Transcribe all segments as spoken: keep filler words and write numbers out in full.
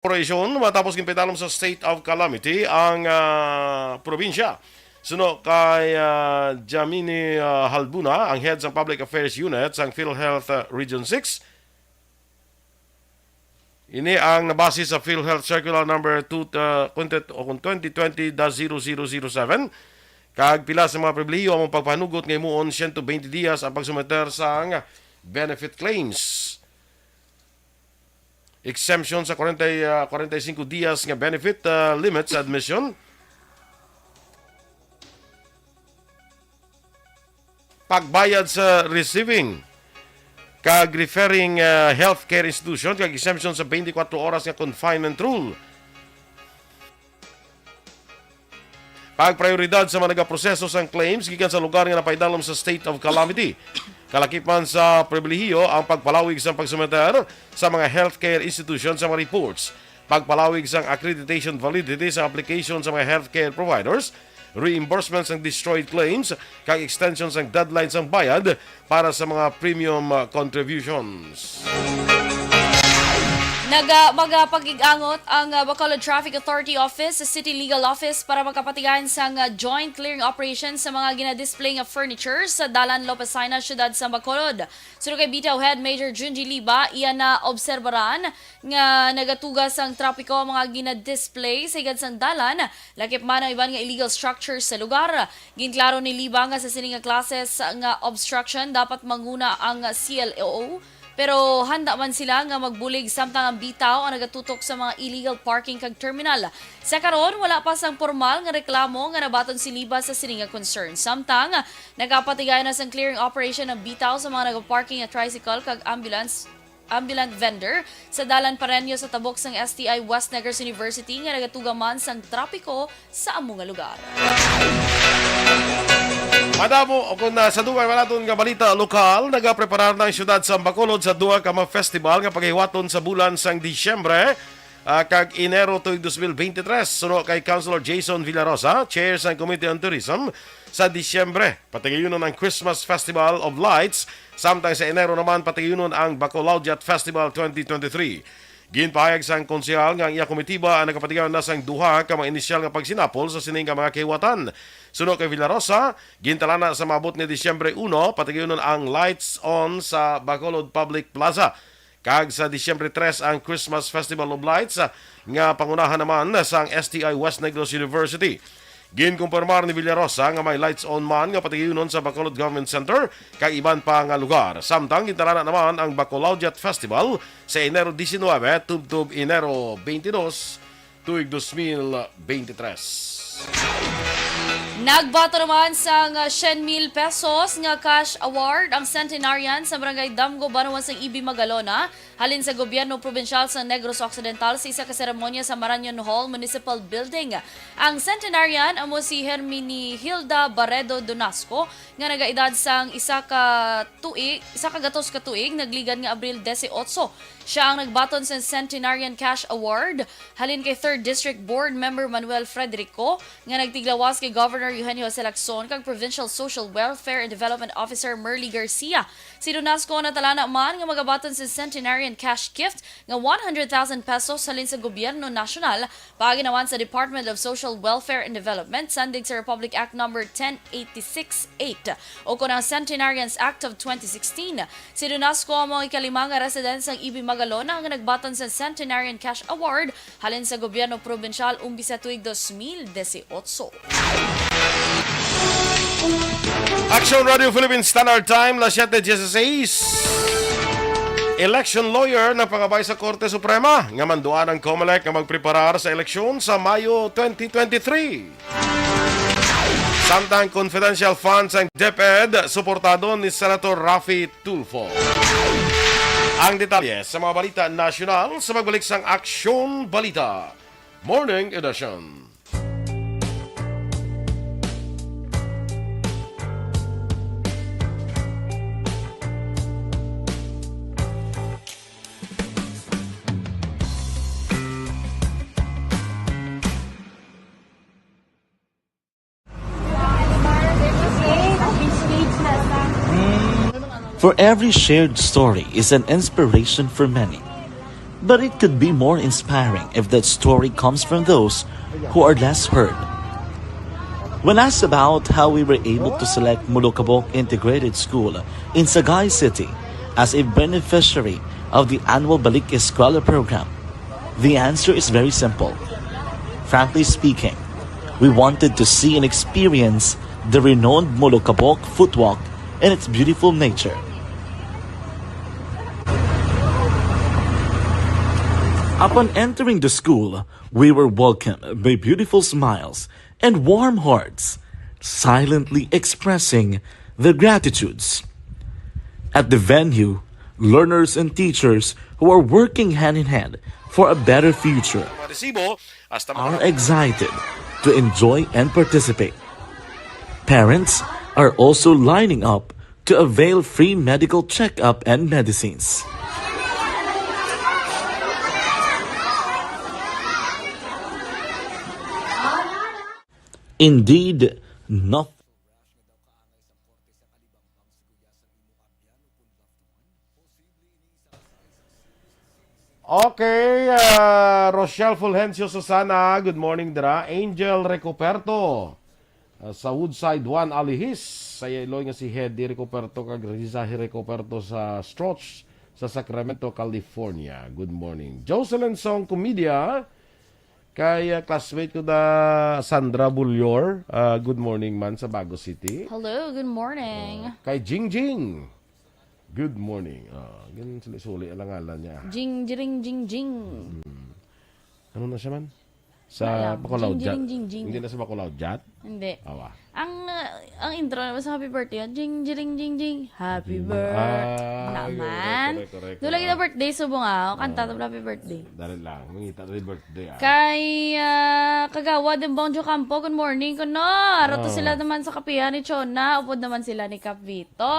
Operasyon matapos ginpaidalom sa state of calamity ang, ah, probinsya. Suno kay, ah, Jamini, ah, Halbuna, ang head sang Public Affairs Unit sang PhilHealth, ah, Region six. Ini ang nabase sa PhilHealth Circular Number two, ah, twenty, o kung twenty twenty dash zero zero zero seven. Kag pila sa mga pribilehiyo among pagpanugot nga himuon siyento bente dias ang pagsumeter sang benefit claims. Exemption sa kwarenta, ah, kwarenta y cinco dias nga benefit, ah, limit sa admission. Pagbayad sa receiving kag referring, ah, healthcare institution kag exemption sa twenty-four oras nga confinement rule. Pagprioridad sa mga nagaproseso sang claims gikan sa lugar nga napaidalom sa state of calamity. Kalakip man sa pribilehiyo ang pagpalawig sang pagsumeter sa mga healthcare institution sa mga reports, pagpalawig sang accreditation validity sa application sa mga healthcare providers, reimbursement sang destroyed claims, kag extension sang deadline sang bayad para sa mga premium, uh, contributions. Naga-, magapag-ig-angot ang, uh, Bacolod Traffic Authority Office sa City Legal Office para makapatigayon sang, uh, joint clearing operation sa mga ginadisplay nga furniture sa Dalan Lopez Jaena, siyudad sa Bacolod. Suno kay Bitaw Head Major Junji Liba, iya na obserbaran nga nagatuga sang trapiko ang mga ginadisplay sa higad sang dalan, lakip man ang iban nga illegal structures sa lugar. Ginklaro ni Liba nga sa sini nga klase nga obstruction, dapat manguna ang C L O, pero handa man sila nga magbulig samtang ang Bitaw ang nagatutok sa mga illegal parking kag terminal. Sa karon, wala pa sang pormal nga reklamo nga nabaton si Liba sa sini nga concern. Samtang, nagapatigayon na sang clearing operation ang Bitaw sa mga nagaparking nga tricycle kag ambulance, ambulant vendor sa Dalan Pareño sa tabok sang S T I West Negros University nga nagatuga man sang trapiko sa amo nga lugar. Madamo, o kung, ah, sa dugay man naton nga balita lokal, nagapreparar na ang siyudad sa Bacolod sa duha ka mga festival nga pagahiwaton sa bulan sang Disyembre, ah, kag Enero tuig dos mil bente tres. Suno kay Councilor Jason Villarosa, chair sang Committee on Tourism, sa Disyembre, patigayunon ang Christmas Festival of Lights, samtang sa Enero naman, patigayunon ang Bacolaudiat Festival twenty twenty-three. Ginpahayag sang konsehal nga ang iya komitiba ang nagapatigayon na sang duha ka mga inisyal nga pagsinapol sa sini nga mga kahiwatan. Suno kay Villarosa, gintalana sa maabot ni Disyembre uno, patigayunon ang Lights On sa Bacolod Public Plaza. Kag sa Disyembre tres ang Christmas Festival of Lights, ah, nga pangunahan naman sang S T I West Negros University. Ginkumpirmar ni Villarosa nga may Lights On man nga patigayunon sa Bacolod Government Center kag iban pa nga lugar. Samtang gintalana naman ang Bacolaudiat Festival sa Enero diecinuebe tubtob Enero veintidós, tuig dos mil beintitrés. Nagbaton naman sang syen mil pesos nga cash award ang centenarian sa Barangay Damgo, Banwa sang Ibi, Magalona, halin sa gobyerno probinsyal sa Negros Occidental sa isa ka seremonya sa Marañon Hall Municipal Building. Ang centenarian amo si Herminihilda Barredo Donasco, nga nagaedad sang isa ka tuig, isa ka gatos ka tuig, nagligad nga Abril dieciocho. Siya ang nagbaton sa Centenarian Cash Award halin kay Third District Board Member Manuel Frederico, nga nagtiglawas kay Governor Eugenio Jose Lacson kag Provincial Social Welfare and Development Officer Merly Garcia. Si Donasco natalana man nga magabaton sa Centenarian Cash Gift nga one hundred thousand pesos halin sa gobyerno nasyonal, paagi naman sa Department of Social Welfare and Development, sandig sa Republic Act Number ten eighty-six eight, o kon ang Centenarians Act of twenty sixteen. Si Donasco amo ang ikalima nga resident sang Ibi, Magalona nga nagbaton sa Centenarian Cash Award halin sa gobyerno probinsyal umpisa tuig dos mil dieciocho. Action Radio Philippine Standard Time, las siete dieciséis. Election lawyer nagpangabay sa Korte Suprema nga manduan ang Comelec nga magpreparar sa eleksyon sa Mayo twenty twenty-three. Samtang confidential fund sang DepEd suportado ni Senator Raffy Tulfo. Ang detalye sa mga balita nasyonal sa pagbalik sang Aksyon Balita Morning Edition. For every shared story is an inspiration for many. But it could be more inspiring if that story comes from those who are less heard. When asked about how we were able to select Molokabok Integrated School in Sagay City as a beneficiary of the annual Balik Eskwela program, the answer is very simple. Frankly speaking, we wanted to see and experience the renowned Molokabok footwalk and its beautiful nature. Upon entering the school, we were welcomed by beautiful smiles and warm hearts, silently expressing their gratitudes. At the venue, learners and teachers who are working hand in hand for a better future Mga resibo, hasta are excited to enjoy and participate. Parents are also lining up to avail free medical checkup and medicines. Indeed, nothing. Okay, ah, Rochelle Fulgencio Susana, good morning dira. Angel Recoperto, ah, sa Woodside, Juan Alihis, sa iya iloy nga si Hedy Recoperto kag Riza Recoperto sa Stroch, sa Sacramento, California. Good morning. Jocelyn Song Comedia, kay, ah, classmate ko na Sandra Bullor. Ah, good morning man sa Bago City. Hello, good morning. Ah, kay Jingjing. Good morning. Ah, ganun suli-suli ang ngalan niya. Jing, jiring, jing, jing. Ano na siya man? Sa Wala lang. Bacolao Jing, Jat. jiring, jing, jing. Hindi na sa Bacolao Jat? Hindi. Awa. Ang uh, ang intro naman sa happy birthday, jing, jiring, jing, jing. Happy Jing, birthday. ah, Naman. correct, correct, correct, Doon lagi ah. na birthday subong ako. Kanta to happy birthday. Dali lang. Mangita na yung birthday, ah. Kay ah, Kagawad Embong Jocampo, good morning ko no. Ato Ah. Sila naman sa kapihan ni Chona, upod naman sila ni Kapito.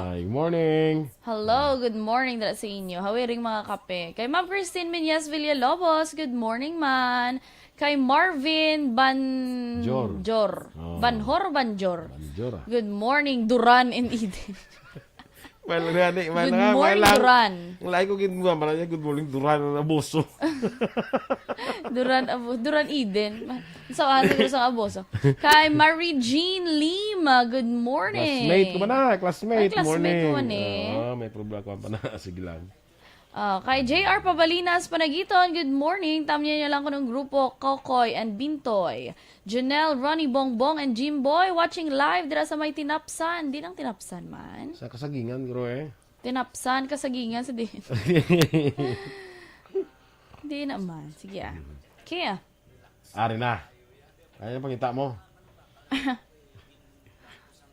Ay, morning. Hello, good morning dala sa inyo. Hawiring mga kape. Kay Ma'am Christine Minyas Villalobos, good morning man. Kay Marvin Ban... Jor. Jor. Oh. Banhor, Banjor. Banjor, ah. Good morning, Duran and Eden. Well, gani, man, Good nga, morning, man, Duran. Ang lain ko ginawa, man, niya, good morning, Duran, ang abuso. Duran, abo, Duran Eden. Sa ano ko sa aboso. Kay Marie Jean Lima, good morning. Classmate ko man na, classmate. Ay, classmate morning. ko man eh. Ah, may problema ko pa na. Sige lang. Ah, kay J R Pabalinas Panagiton, good morning. Tamyan niya lang ko ng grupo, Kokoy and Bintoy. Janelle, Ronnie, Bongbong, and Jimboy watching live dira sa may Tinapsan. Di nang Tinapsan man. Sa kasagingan, bro eh. Tinapsan, kasagingan sa di. Di naman. Sige ah. Kaya, Ari na. Ay, ang pangita mo.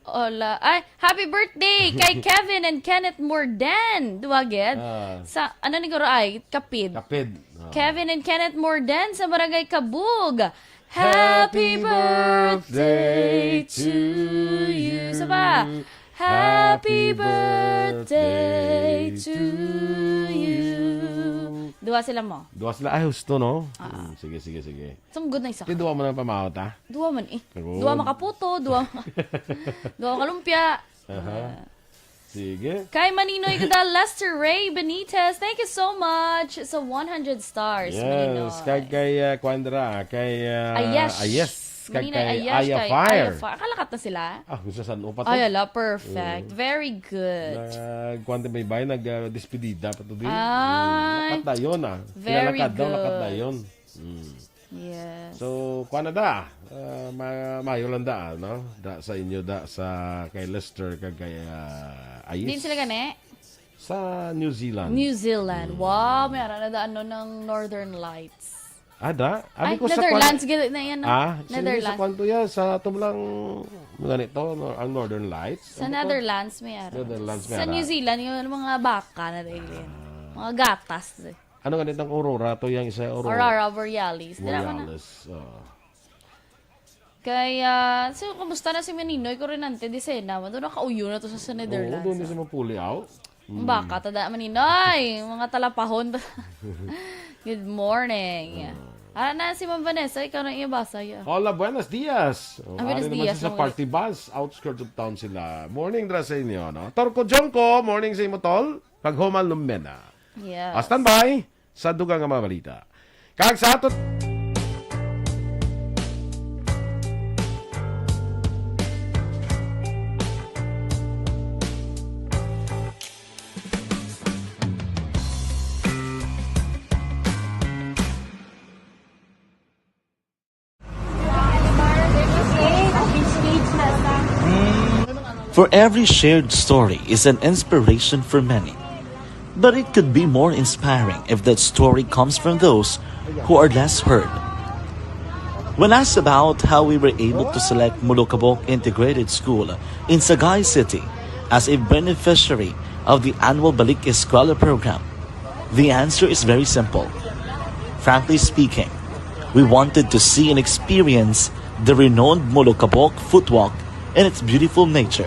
Hola. Ay, happy birthday kay Kevin and Kenneth Morden. Duwaged. Ah. Sa, ano ni Goro ay? Kapid. Kapid. Ah. Kevin and Kenneth Morden sa Barangay Kabug. Happy Happy birthday birthday to to you. you. Sa ba? Happy birthday to you. Duwa sila mo. Duwa sila. Ay, husto, no? Ah. Hmm, sige, sige, sige. Sunggod na isa. Ti duwa mo na pamahaw, ta? Duwa man eh. Good. Duwa makaputo, duwa maka- duwa makalumpya. Aha. Sige. Kay Maninoy Gadal, Lester Ray Benitez, thank you so much sa one hundred stars, Maninoy. Yes, kay, kay uh, Quandra, kay uh, Ayesh. Ayesh, kay, Maninoy kay Ayesh, Aya kay Fire. Aya Fire. Akalakat na sila? Ah, gusto sa ano pa to? Ay, ala, perfect. Very good. Nagkuan din may bay, nag-despedida pa to din. Ay. Lakat dayon ah. Very Kinalakad daw, lakat good. dayon. Mm. Yes. So, kuan na da. Ah, ma- mayo lang da, no? Da sa inyo da sa kay Lester kag kay ah, Ayes. Din sila gani? Sa New Zealand. New Zealand. Wow, may ara na daan no ng Northern Lights. Ah, da? Abi Ay, ko sa Netherlands, kwan- gali na yan. No? Ah, sa, sa Netherlands. kwanto yan, sa ito lang, mga nito, no, ang Northern Lights. Sa Ano to? Netherlands, may ara. Netherlands, may Sa ara. New Zealand, yung mga baka na rin. Mga gatas. Eh. Ano nga nitong Aurora? To yung isa, Aurora. Aurora Borealis. Dira man na. Borealis. Oh. Kaya, so, kumusta na si Maninoy Corinante de Sena? Mato na kauyo na to sa, sa Oo, Netherlands. doon din sa Mapuliaw. Ang baka, tada Maninoy. Mga talapahon. Good morning. Ara na si Ma'am Vanessa, ikaw na iya basa. Ya. Hola, buenos dias. Oh, Ah, buenos ari naman dias, siya sa mga party bus, outskirts of town sila. Morning, dra sa inyo, no? Torco Jongco, morning sa imo, tol. Pag-Homal Lumena. Yes. Ah, standby. sa dugang nga mga balita. Kag sa aton For every shared story is an inspiration for many. But it could be more inspiring if that story comes from those who are less heard. When asked about how we were able to select Molokabok Integrated School in Sagay City as a beneficiary of the annual Balik Eskwela program, the answer is very simple. Frankly speaking, we wanted to see and experience the renowned Molokabok footwalk and its beautiful nature.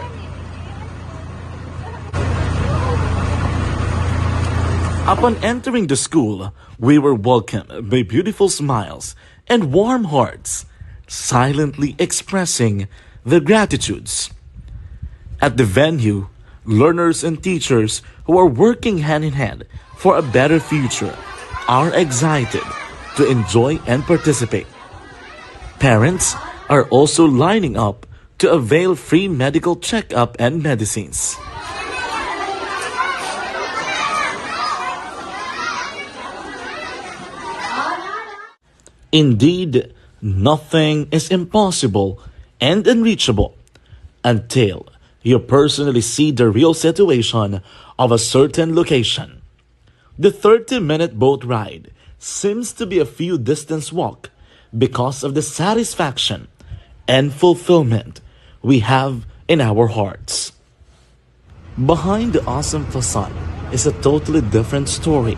Upon entering the school, we were welcomed by beautiful smiles and warm hearts, silently expressing their gratitudes. At the venue, learners and teachers who are working hand in hand for a better future are excited to enjoy and participate. Parents are also lining up to avail free medical checkup and medicines. Indeed, nothing is impossible and unreachable until you personally see the real situation of a certain location. The thirty-minute boat ride seems to be a few distance walk because of the satisfaction and fulfillment we have in our hearts. Behind the awesome facade is a totally different story.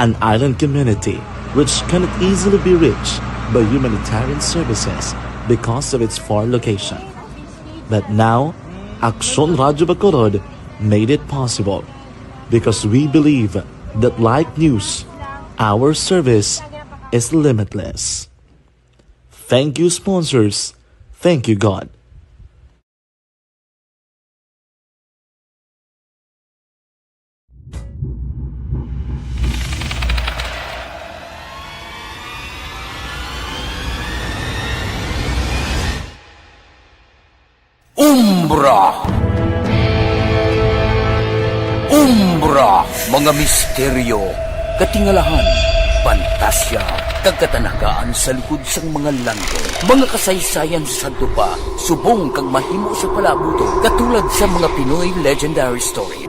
An island community which cannot easily be reached by humanitarian services because of its far location. But now, Aksyon Radyo Bacolod made it possible because we believe that like news, our service is limitless. Thank you, sponsors. Thank you, God. Umbra. Umbra, mga misteryo, katingalahan, pantasya, kag katanagaan sa likod sang mga langgam. Mga kasaysayan sa sadto pa, subong kag mahimo sa palabuton, katulad sa mga Pinoy legendary story.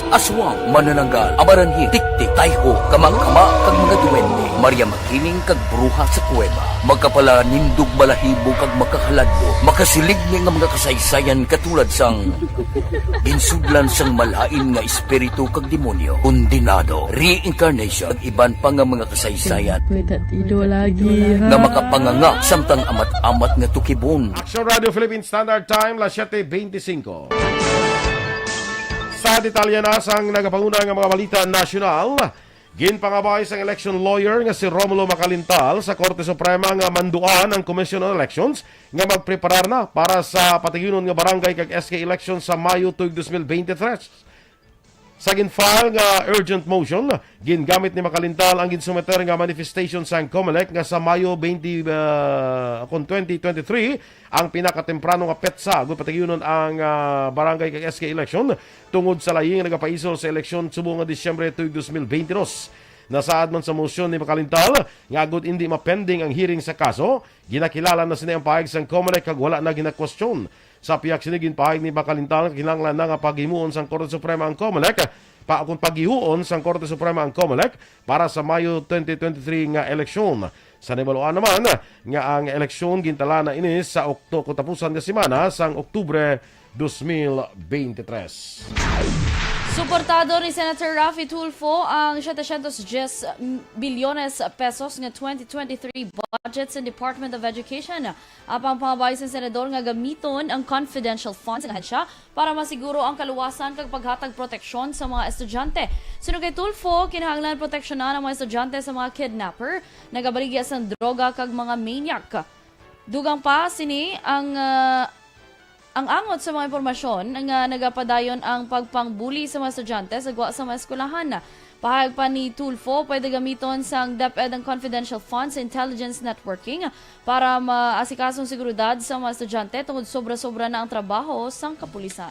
Aswang, manananggal, amaranhit, tiktik, tayho, kamakama, kag mga duwende, Maria Makiling kag bruha sa kuweba, makapalanindog balahibo kag makahaladlok, makasiligni nga mga kasaysayan katulad sang ginsudlan sang malain nga espiritu kag demonyo, kondenado, reincarnation, kag iban pa nga mga kasaysayan. May tatido lagi, ha? Nga makapanganga samtang amat-amat nga tukibon. Action Radio Philippine Standard Time, las siete veinticinco. Sa detalye na sang nagapanguna nga mga balita nasyonal, ginpangabay sang election lawyer nga si Romulo Macalintal sa Korte Suprema nga manduan ang Commission on Elections nga magpreparar na para sa patigyonon nga barangay kag S K election sa Mayo tuig dos mil beintitrés. Sa gin-file nga urgent motion, gingamit ni Macalintal ang ginsumiter nga manifestation sang Comelec nga sa Mayo twenty, ah, kon twenty twenty-three ang pinakatemprano nga petsa agud patigyunon ang, ah, barangay kag S K election tungod sa layi nga nagapaisol sa eleksyon subong nga Disyembre tuig dos mil beintidos. Nasaad man sa motion ni Macalintal nga agud indi ma-pending ang hearing sa kaso, ginakilala na sini ang pahayag sang Comelec kag wala na ginakwestiyon. Sa pihak sini, ginpahayag ni Macalintal nga kinahanglan na nga paghimuon sang Korte Suprema ang Comelec, pa, kung paghiuon sang Korte Suprema ang Comelec para sa Mayo twenty twenty-three nga eleksyon. Sa nahibaluan naman nga ang eleksyon gintala na ini sa Okto-, katapusan nga semana sang Oktubre dos mil beintitrés. Suportado ni Senator Raffy Tulfo ang setecientos diez bilyones pesos nga twenty twenty-three budget sa Department of Education. Apang pangabay sang senador nga gamiton ang confidential funds nga ahensya para masiguro ang kaluwasan kag paghatag proteksyon sa mga estudyante. Suno kay Tulfo, kinahanglan proteksyonan ang mga estudyante sa mga kidnapper, nagabaligya sang droga kag mga maniac. Dugang pa sini ang, ah, Ang angot sa mga impormasyon nga nagapadayon ang pagpangbuli sa mga estudyante sa gwa sa mga eskwelahan. Pahayag pa ni Tulfo, pwede gamiton sang DepEd ang confidential funds intelligence networking para maasikaso ang seguridad sa mga estudyante tungod sobra-sobra na ang trabaho sang kapulisan.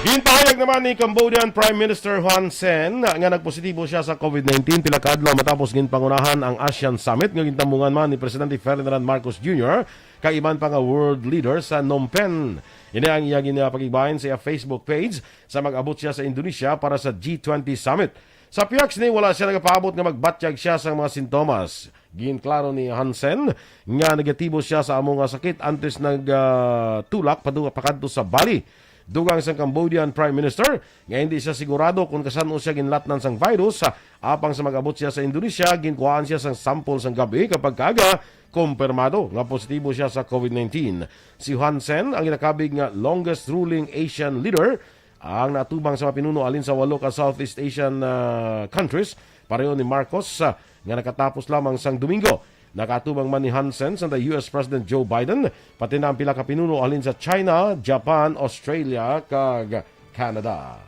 Ginpahayag naman ni Cambodian Prime Minister Hun Sen nga nagpositibo siya sa covid nineteen pila ka adlaw matapos ginpangunahan ang ASEAN Summit nga gintambungan man ni Presidente Ferdinand Marcos Junior kag iban pa nga world leader sa Phnom Penh. Ini ang iya ginapakigbahin sa iya Facebook page sa mag-abot siya sa Indonesia para sa G twenty Summit. Sa pihak sini, wala siya nagapaabot nga magbatyag siya sang mga sintomas. Ginklaro ni Hun Sen nga negatibo siya sa amo nga sakit antes nagtulak padu-, pakadto sa Bali. Dugang sang Cambodian Prime Minister nga hindi siya sigurado kon kasano siya ginlatnan sang virus, apang sa mag-abot siya sa Indonesia, ginkuhaan siya sang sample sang gab-i kag pagkaaga, kumpirmado nga positibo siya sa covid nineteen. Si Hun Sen ang ginakabig nga longest ruling Asian leader ang natubang sa mga pinuno halin sa walo ka Southeast Asian, ah, countries, pareho ni Marcos, ah, nga nakatapos lamang sang Domingo. Nakatubang man ni Hun Sen sang U S President Joe Biden, pati na ang pila ka pinuno halin sa China, Japan, Australia, kag Canada.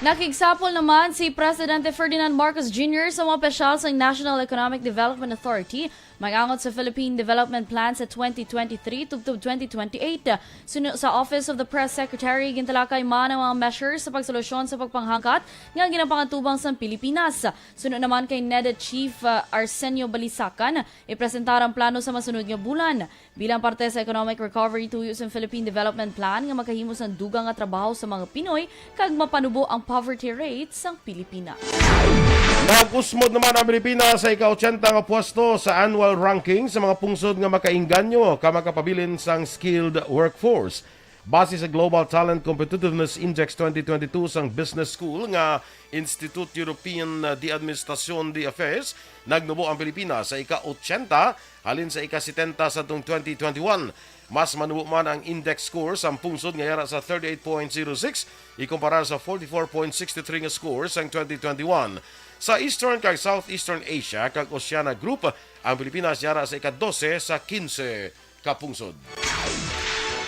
Nakigsapol naman si Presidente Ferdinand Marcos Junior sa mga opisyal sa National Economic Development Authority mag-angot sa Philippine Development Plan sa twenty twenty-three tubtob twenty twenty-eight. Suno sa Office of the Press Secretary, gintalakay man ang mga measures sa pagsolusyon sa pagpanghangkat nga ginapangatubang sang Pilipinas. Suno naman kay NEDA Chief, uh, Arsenio Balisacan, ipresentar ang plano sa masunod nga bulan. Bilang parte sa economic recovery tuyo sa Philippine Development Plan nga makahimo sang dugang nga trabaho sa mga Pinoy kag mapanubo ang poverty rate sang Pilipinas. Nag-usmod naman ang Pilipinas sa ika-ochenta nga pwesto sa annual ranking sa mga pungsod nga makainganyo ka makapabilin sang skilled workforce. Base sa Global Talent Competitiveness Index twenty twenty-two sang Business School nga Institute European de Administración de Affairs, nagnubo ang Pilipinas sa ika-ochenta halin sa ika-setenta sa atong twenty twenty-one. Mas manubo man ang index score sang pungsod nga yara sa thirty-eight point zero six ikumparar sa forty-four point six three nga score sang twenty twenty-one. Sa Eastern kag Southeastern Asia kag Oceania Group, ang Pilipinas yara sa ika-dose sa kinse ka pungsod.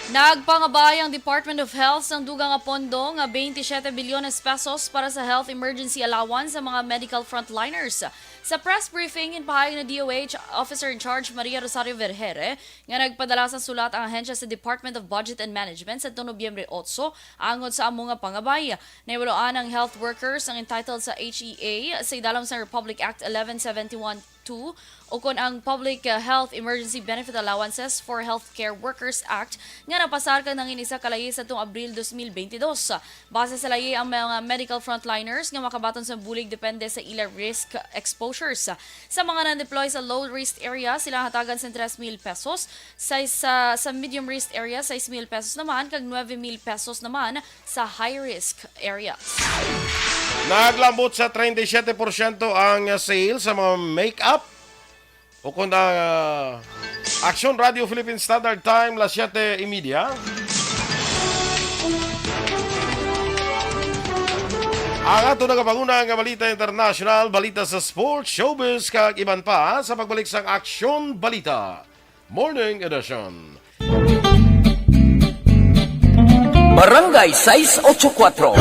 Nagpangabay ang Department of Health sang dugang nga pondo nga twenty-seven bilyones pesos para sa health emergency allowance sa mga medical frontliners. Sa press briefing, ginpahayag ni D O H Officer in Charge Maria Rosario Vergere nga nagpadala sa sulat ang ahensya sa Department of Budget and Management sa Nobyembre otso angot sa amo nga pangabay. Nahibaluan ang health workers ang entitled sa H E A sa idalom sa Republic Act eleven seventy-one two, ukon ang Public, uh, Health Emergency Benefit Allowances for Healthcare Workers Act, nga napasar kag nangin isa ka layi sa tuong Abril dos mil bentidós. Base sa layi, ang mga medical frontliners nga makabaton sa bulig depende sa ila risk exposures. Sa mga nan-deploy sa low risk area, sila hatagan sa tres mil pesos, sa, sa, sa medium risk area, sais mil pesos naman, kag nuebe mil pesos naman sa high-risk areas. Naglambot sa treinta y siete porsyento ang sales sa mga make-up. Ukon ang, ah, Aksyon Radio Philippine Standard Time, las siete y media. Ang ato nagapanguna nga balita international, balita sa sports, showbiz, kag iban pa sa pagbalik sang Aksyon Balita Morning Edition. Barangay sais ocho kuatro.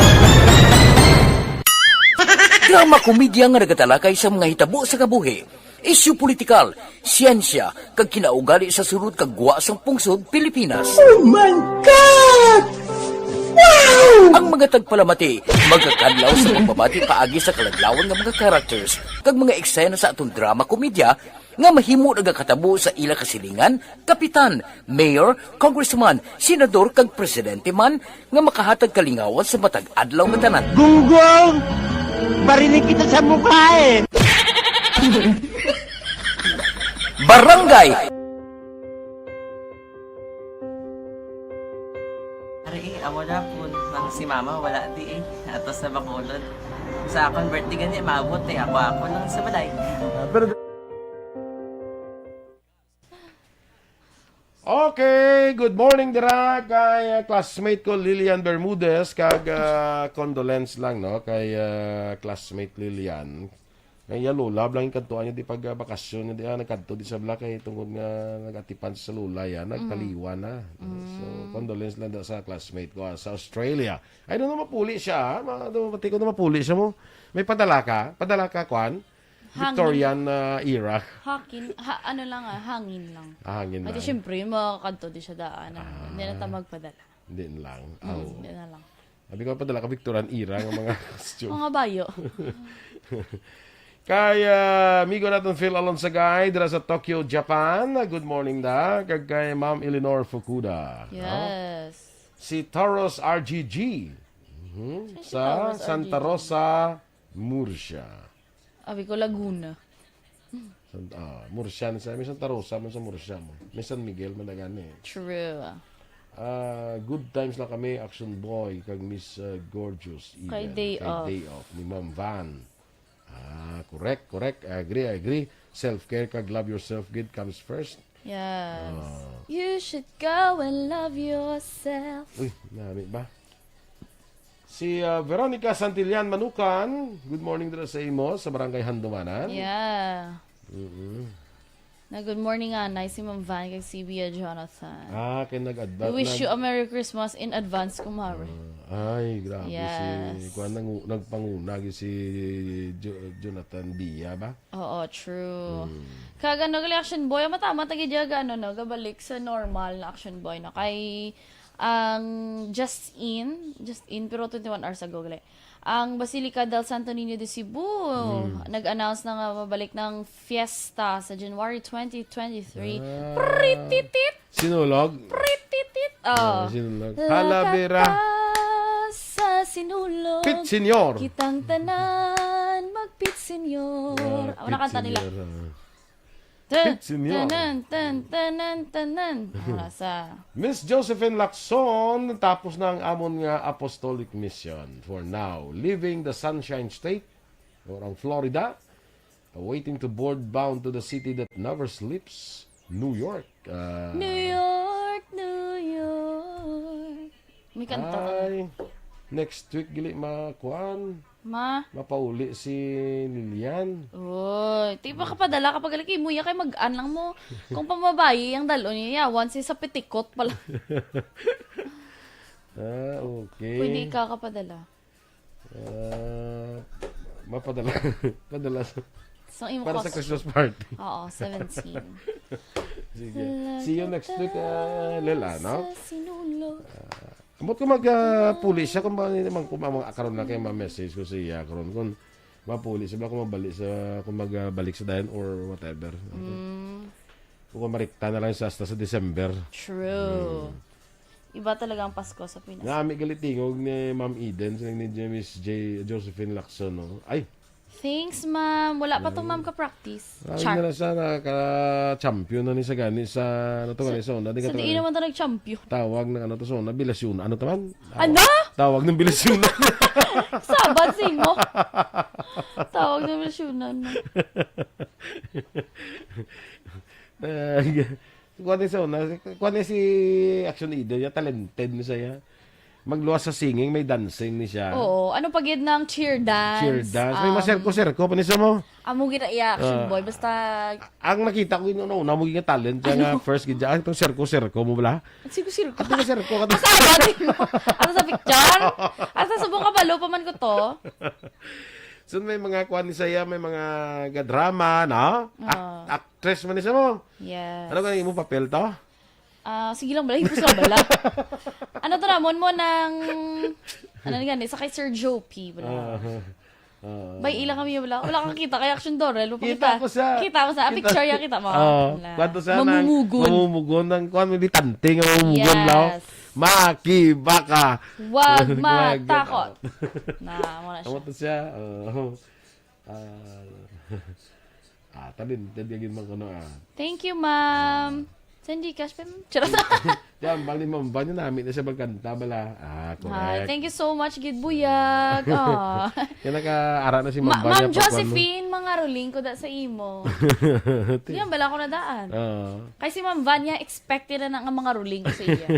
Drama komedya nga nagatalakay sa mga hitabo sa kabuhi, isyu politikal, siyensya, kag kinaugali sa sulod kag gwa sang pungsod Pilipinas. Oh my God! Wow! Ang mga tagpalamati magakadlaw sa pagbabati paagi sa kaladlawan nga mga characters kag mga eksena sa aton drama komedya nga mahimo nagakatabo sa ila kasilingan, kapitan, mayor, congressman, senador, kag presidente man nga makahatag kalingawan sa matag adlaw nga tanan. Gunggong! Barinig kita sa mukha eh! Barangay Ari, eh, amo na po. Ang si mama, wala di eh. Ato sa Bacolod. Sa akon birthday gani, maabot eh. Ako, ako lang sa balay. Ah, pero Okay, good morning dira kay, uh, classmate ko Lilian Bermudez kag, uh, condolence lang, no, kay, uh, classmate Lilian. Kaya lola, blang yung kantuan niya, di pag, ah, bakasyon niya, di, ah, nagkanto di sa bla kay tungod nga nag-atipan sa lola yan, nagtaliwan na. So, condolence lang daw sa classmate ko, ah, sa Australia. Ay, doon na mapuli siya, ah. Ma-, doon, pati ko na mapuli siya mo. May padala ka? Padala ka, kwan? Hangin. Victorian, ah, era. Hakin, ha, ano lang, ah, hangin lang. Ah, hangin lang. Siyempre, yung mga kanto di siya daan. Hindi na ta magpadala. Hindi lang. Hmm, hindi na lang. Sabi ko, padala ka Victorian era nga mga costume. Mga bayo. Kay, ah, amigo naton Phil Alonsagay, dira sa Tokyo, Japan. Good morning da. Kag kay Ma'am Eleanor Fukuda, no? Yes. Si Taros R G G. Mhm. Sa Santa Rosa, Murcia. Abi ko, Laguna. San-, ah, Murcia ni sa, may Santa Rosa man sa Murcia mo. May San Miguel man na gani. True. Ah, good times lang kami, Action Boy, kag Miss, ah, Gorgeous. Kay Even, day kay off. Day off ni Ma'am Van. Ah, correct, correct. I agree, I agree. Self-care kag love yourself gid comes first. Yes. Ah. You should go and love yourself. Uy, nami ba? Si, ah, Veronica Santillan Manukan, good morning dira sa imo, sa Barangay Handumanan. Yeah. Mm-mm. Na good morning, anay, si Ma'am Van kag si Bia Jonathan. Ah, kay nag-advance. We wish nag- you a Merry Christmas in advance, kumare. Ah, ay, grabe. Yes. Si, kuwan, nangu-, nagpanguna gyud si Jo-, Jonathan Bia ba? Oo, true. Mm. Kag ano, gali Action Boy, ang matama, tagi diya ga, ano, no, gabalik sa normal na Action Boy, no? Kay, ang just in, just in, pero twenty-one hours ago, gali. Ang Basilica del Santo Niño de Cebu, Mm. nag-announce na nga mabalik ng fiesta sa January twenty twenty-three. Ah. Prititit! Sinulog? Prititit! Oh. Ah, Sinulog. Halabira. Lakata sa Sinulog. Pit Senyor. Kitang tanan, magpit Senyor. Ah, Ang pit nakanta nila. Senyor, ah. Tan, Pit Senyor. tanan, tan, tanan, tanan. Ah, sa Miss Josephine Lacson, tapos na ang amon nga apostolic mission for now. Leaving the Sunshine State, or ang Florida, waiting to board bound to the city that never sleeps, New York. Ah, New York, New York. May kanta ka na. Ay, next week, gali makuan. Ma? Mapauli si Lilian. Uy, di ba kapadala kapag gali kay Muya kay mag-an lang mo. Kung pamabayi ang dalon niya, yawan siya sa pitikot pala. Ah, okay. Pwede ikaw kapadala. Ah, mapadala. Padala sa, So, imo para sa cost- Christmas party. Oo, seventeen. Sige. See you next week, ah, Lela, no? Sa Sinulog. Ah, ambot ko mag, ah, puli siya kung ba naman kung mga karon na kay ma-message ko siya karon kung mapuli siya ba kung mabalik sa, kung magbalik sa dayon or whatever. Mm. Kung marikta na lang siya hasta sa December. True. Mm. Iba talaga ang Pasko sa Pinas. Nami gali tingog ni Ma'am Eden, siling ni Miss J, Josephine Lacson, no? Ay! Thanks, ma'am. Wala pa to, Ay. ma'am, ka-practice. Ay, Char. na lang siya, naka-champion na ni sa gani sa, ano to, Sa, gani sa una, di ka sa to, diin ano? naman to nag-champion. Tawag ng ano to, sa una, bilasyuna. Ano to man? Ano? Tawag ng bilasyuna. Sabat sa imo. Tawag ng bilasyuna, no? Eh, kuwan ni sa una, kuwan ni si Action Eden, ya talented ni siya. Magluwas sa singing, may dancing ni siya. Oo. Ano pa gid ng cheer dance? Cheer dance. May Um, maserko-serko pa ni sa mo. Amo gid na iya, Action Ah. Boy. Basta Ang nakita ko yun, una, una mo yung talent siya nga Ano? first gid siya. Ah, itong serko-serko mo bala? Sirko-sirko. Ato ka serko ka to. Asa ba di mo? Asa sa picture? Asa sa buong kabalo pa man ko to? So, may mga kuwan ni saya, may mga gadrama, no? Ak-, Ah. actress man ni sa mo. Yes. Ano ka imo papel to? Ah, sige lang, bala. Hipos lang, bala. Ano to namon mo ng, ano nga ni, sa kay Sir Joe P, bala. Ah, ah. Bay, ila kami, bala. Wala kang kita kay Action Dorel. Kita Mapakita. ko sa Kita mo sa kita. picture, ya, kita mo. Ah, Wala. kwanto sa nang Mamumugon. mamumugon ng kuwan, may bitante nga mamumugon, Yes. lao. Makibaka. Wag Wag matakot. matakot. Na, mo na siya. Amo to siya. Oh. Ah, ah, talented ka gid man kuno, ah. Thank you, ma'am. Sa Gcash pa, ma'am. Charot. Yan, bali, ma'am, ba niyo namin na siya magkanta, bala? Ah, Hi, correct. thank you so much, gid buyag. Ah. Yan, naka-ara na si Ma-, Ma'am Van Ma'am niya, pag Josephine, mga ruling ko da sa imo. Ti- Yan, bala ko na daan. Ah. Kay si Ma'am Van niya, expected na nga mga ruling ko sa iya.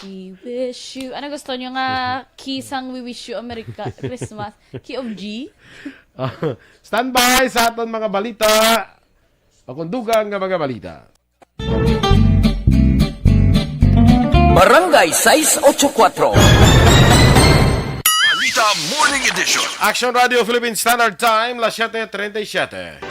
We wish you. Ano gusto niyo nga key sang We Wish You a Merry Ka-, Christmas? Key of G? Standby sa aton mga balita. Pakundugang nga mga balita. Barangay sais ocho kuatro. Balita Morning Edition. Action Radio Philippine Standard Time, las siete treinta y siete.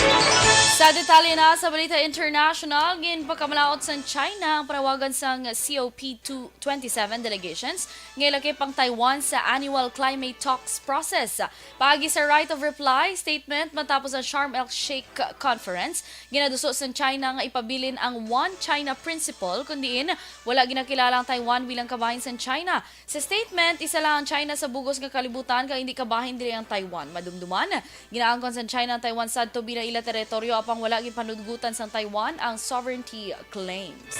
Sa detalye na sa balita international, ginpakamalaot sang China ang panawagan sang C O P twenty-seven delegations nga ilakip ang Taiwan sa annual climate talks process. Paagi sa right of reply statement matapos ang Sharm el Sheikh Conference, ginaduso sang China nga ipabilin ang One China Principle, kun diin wala ginakilala ang Taiwan bilang kabahin sang China. Sa statement, isa lang ang China sa bugos nga kalibutan kag hindi kabahin diri ang Taiwan. Madumduman, ginaangkon sang China ang Taiwan sadto bilang ila teritoryo, apang wala ginpanugutan sang Taiwan ang sovereignty claims.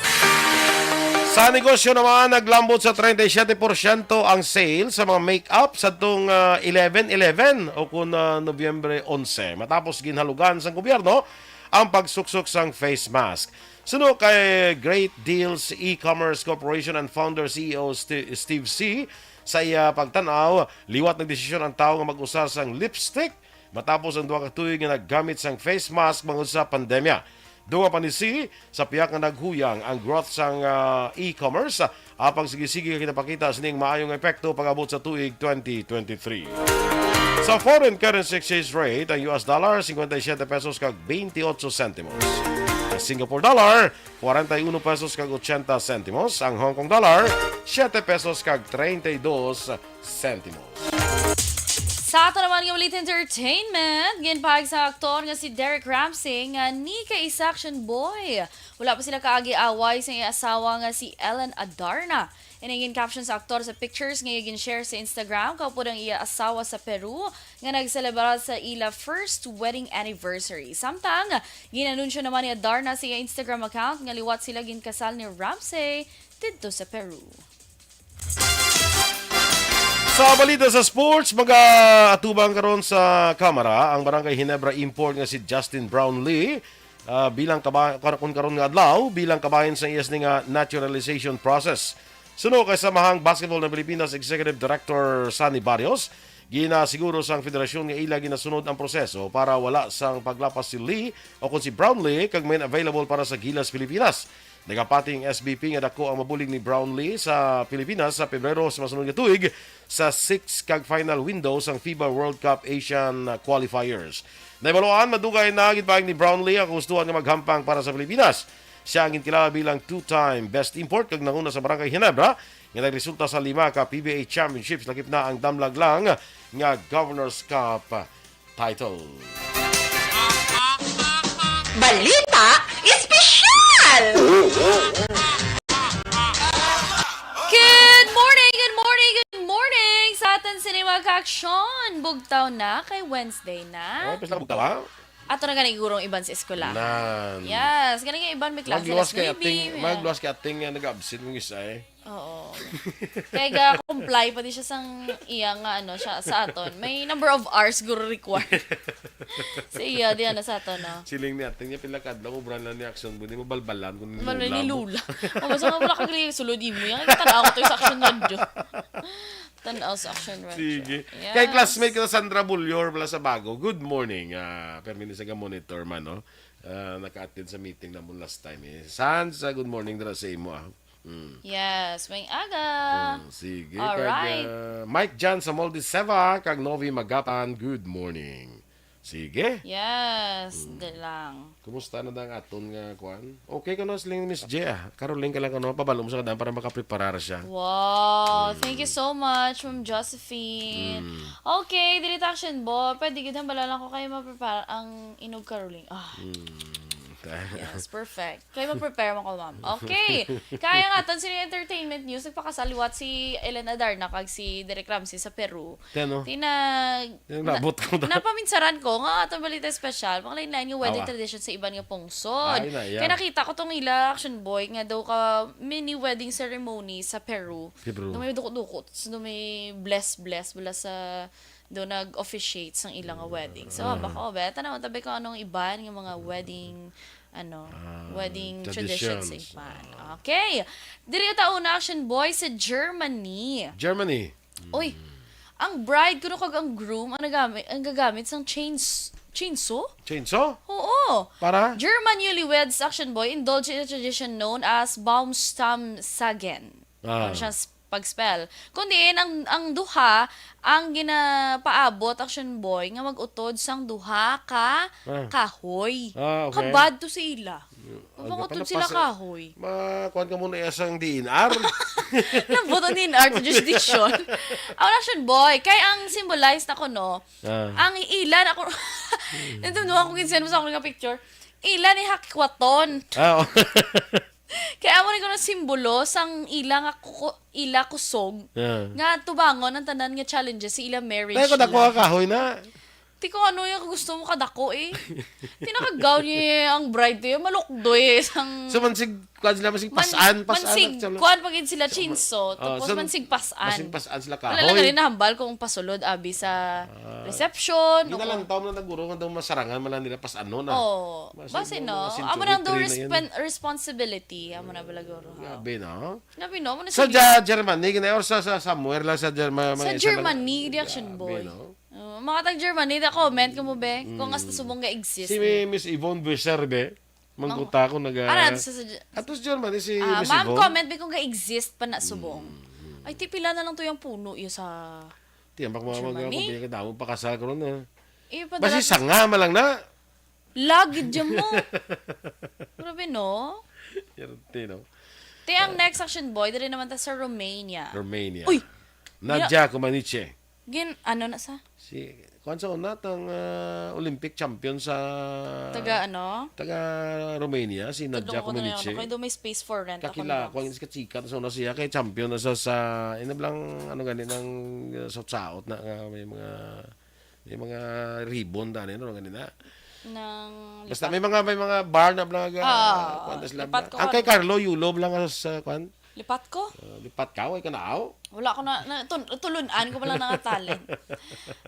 Sa negosyo naman, naglambot sa treinta y siete porsyento ang sales sa mga make-up sadtong ah, eleven eleven o kun ah, Nobyembre onse, matapos ginhalugan sang gobyerno ang pagsuksok sang face mask. Suno kay Great Deals E-Commerce Corporation and founder C E O Sti- Steve C, sa iya pagtan-aw, liwat nagdesisyon ang tawo nga mag-usa sang lipstick matapos ang duha ka tuig nga naggamit sang face mask bangod sa pandemya. Dunga pa ni C, sa pihak nga naghuyang ang growth sang ah, e-commerce, apang sige-sige nga ginapakita sining maayong epekto pag-abot sa tuig twenty twenty-three. Sa foreign currency exchange rate, ang U S dollar, cincuenta y siete pesos kag veintiocho centimos. Ang Singapore dollar, cuarenta y uno pesos kag ochenta centimos. Ang Hong Kong dollar, siete pesos kag treinta y dos centimos. Sa ato naman nga balita entertainment, ginpahayag sa aktor nga si Derek Ramsey nga ni kay isa action boy. Wala pa sila kaagi away sa iya asawa nga si Ellen Adarna. Ini gin-caption sa aktor sa pictures nga iya gin-share sa Instagram kaupod ang iya asawa sa Peru nga nagselebrar sa ila first wedding anniversary. Samtang, gin-anunsyo naman ni Adarna sa iya Instagram account nga liwat sila ginkasal ni Ramsey didto sa Peru. Sa balita sa sports, mag-atubang karon sa Kamara ang Barangay Ginebra import nga si Justin Brownlee, ah, bilang kaba- kar- kun karon nga adlaw bilang kabahin sa iyas ni nga naturalization process. Suno kay Samahang Basketball ng Pilipinas Executive Director Sunny Barrios, ginasiguro sang federasyon nga ila ginasunod ang proseso para wala sang paglapas si Lee o kon si Brownlee kag may available para sa Gilas Pilipinas. Nagapati ang S B P nga dako ang mabulig ni Brownlee sa Pilipinas sa Pebrero sa masunod nga tuig sa six kag final window sang FIBA World Cup Asian Qualifiers. Nahibaluan, madugay na ginpaayag ni Brownlee ang kagustuhan nga maghampang para sa Pilipinas. Siya ang ginkilala bilang two-time Best Import kag nanguna sa Barangay Ginebra nga nagresulta sa lima ka P B A Championships, lakip na ang damlag lang nga Governor's Cup title. Balita Espesyal! Good morning, good morning, good morning sa aton sini mga ka-aksyon. Bugtaw na kay Wednesday na. Oh, pila bugtaw, ha? Ato na gani gurong iban sa eskwela. Nan. Yes, gani nga iban may classes. Magluwas kay Maybe, ating, yeah. Magluwas kay ating nga nag-absent mong isa eh. Oo. Kay ga-comply pa di siya sang iya nga ano siya sa aton. May number of hours guro required. Sa iya di ano sa aton, no? Siling ni ating niya pila kadlaw mo brand lang ni action, buti mo balbalan kung Wala ni labo. Lula. O basta nga wala kang sulod imo. Yan kita na ako to sa action radio. Tanaw sa action radio. Sige. Yes. Kay classmate ko Sandra Bulyor pala sa Bago. Good morning. Ah, permi ni sa monitor man, no? Ah, naka-attend sa meeting na mo last time eh. Sans, ah, good morning dira sa imo, ah. Mm. Yes, may aga. Mm, sige. Alright. Kag, ah, Mike Jan sa Moldiseva, kag Novi Magapan, good morning. Sige. Yes, di lang. Kumusta na dang aton nga kwan? Okay ka no, siling ni Miss J, ah. Caroline ka lang ka no, pabalo mo sa kadaan para makapreparar siya. Wow, thank you so much, Ma'am Josephine. Mm. Okay, dili ta action bo. Pwede gid hambala lang ko kayo ma-prepare ang inog caroling. Ah, Mm. yes, perfect. Kay mag-prepare mo ko, ma'am. Okay. Kaya nga, aton sini entertainment news, nagpakasaliwat si Ellen Adarna kag si Derek Ramsey sa Peru. Yan, no? Tinag... Yan, nabot ko na. Napaminsaran ko nga aton balita espesyal, mga lain-lain nga wedding Awa. Tradition sa iban nga pungsod. Ay, na, yan. Kaya nakita ko tong ila action boy nga daw ka mini wedding ceremony sa Peru. Peru. Daw may dukot-dukot, daw may bless-bless, wala sa daw nag-officiate sang ilang nga wedding. So, Ah. baka, oh, beta naman tabi ko anong iban nga mga wedding, ano, Ah, wedding tradition sa traditions. iban. Okay. Diri ta una action boy sa Germany. Germany. Uy, Ang bride kuno kag ang groom ang nagamit, ang gagamit sang chains, chainsaw? Chainsaw? Oo. Para? German newlyweds, action boy, indulge in a tradition known as Baumstammsägen. Ah. Ano siya s-, pag-spell? Kundi ang, ang duha ang ginapaabot, action boy, nga mag-utod sang duha ka Ah. kahoy. Ah, okay. Kabad to sa ila. Ang Mabangutod dapat sila napasa-, kahoy. Ma-, kuwan ka muna iya sang D N R. Nabot ang D N R to jurisdiction. Ang action boy, kay ang symbolize na ko, no? Ah. Ang ila na ko, nandun mo akong ginsend mo sa akong nga picture. Ila ni Hakwaton. Ah, oh. Kaya amo ni kuno simbolo sang ila nga kuko-, ila kusog Ah. nga tubangon ang tanan nga challenges sa ila marriage Tayo ko dako nila. Ang kahoy na. Ti ko ano yung gusto mo kadako eh. Ti nakagaw niya ang bride to yung malukdoy eh. Sang So, mansig, kuwan sila, mansig man-, pasan, pasan, mansig, actually. Kuwan pa gid sila So, chinso. ma-, oh, Tapos so, mansig pasan. Mansig pasan sila Wala lang kahoy. Ganun nahambal kung pasulod, abi, sa Ah. reception, Di o na lang kung tao na naguro nga daw masarangan, man lang nila pasan, no, na. Oh, Mansig basi, mo, no? mga Amo century nang do three na yun. respen-, responsibility. Amo na bala, guro, ha? Grabe, no? Grabe, no? Amo na Sa sila. Ja-, Germany, ginayor sa, sa somewhere lang sa Germa-, Sa mga isa lang. Germany, reaction Grabe, boy. no? Oh, mga tag Germany, na comment ka mo, be? Kung Mm. hasta subong nga exist Si ni. Mi-, Miss Yvonne Buesser, be. Mangguta ko naga Ano, sa, sa, Atos Germany si ah, Miss ma'am, Yvonne. Comment, be, kung ga-exist pa na subong. Mm. Ay, ti pila na lang to yung puno, yung sa Ti, ang pagmamag Germany? Ako, biya ka damo pakasal ko ron, eh. Eh, Basi padala- sanga man lang na. Lagi dyan mo. Grabe, no? Yerte, no? Te, ang Ah. next action boy, diri naman ta sa Romania. Romania. Uy! Nadia Comaneci. Gin, ano na sa? Si, kuwan sa una, tang, ah, Olympic champion sa Taga ano? taga Romania, si Nadia Tudlong ko na yun. Comaneci. Ako, do may space for rent. Ako Kakila, lang. Kuwan, si Kachika, sa una siya, kay champion na sa, sa, ina blang, ano gani, nang, uh, saot-saot na, nga may mga, may mga ribbon, tani, no, gani na. Nang Basta lipat. may mga, may mga bar na blang, ah, Ah, kuwan na sila lipat bla-, ko ang kay ano. Carlo, Yulo, blang, sa, kuwan. Lipat ko? Ah, lipat ka, way ka na, aw? Wala ko na, na tun-, tulun-an ko pala nga talent.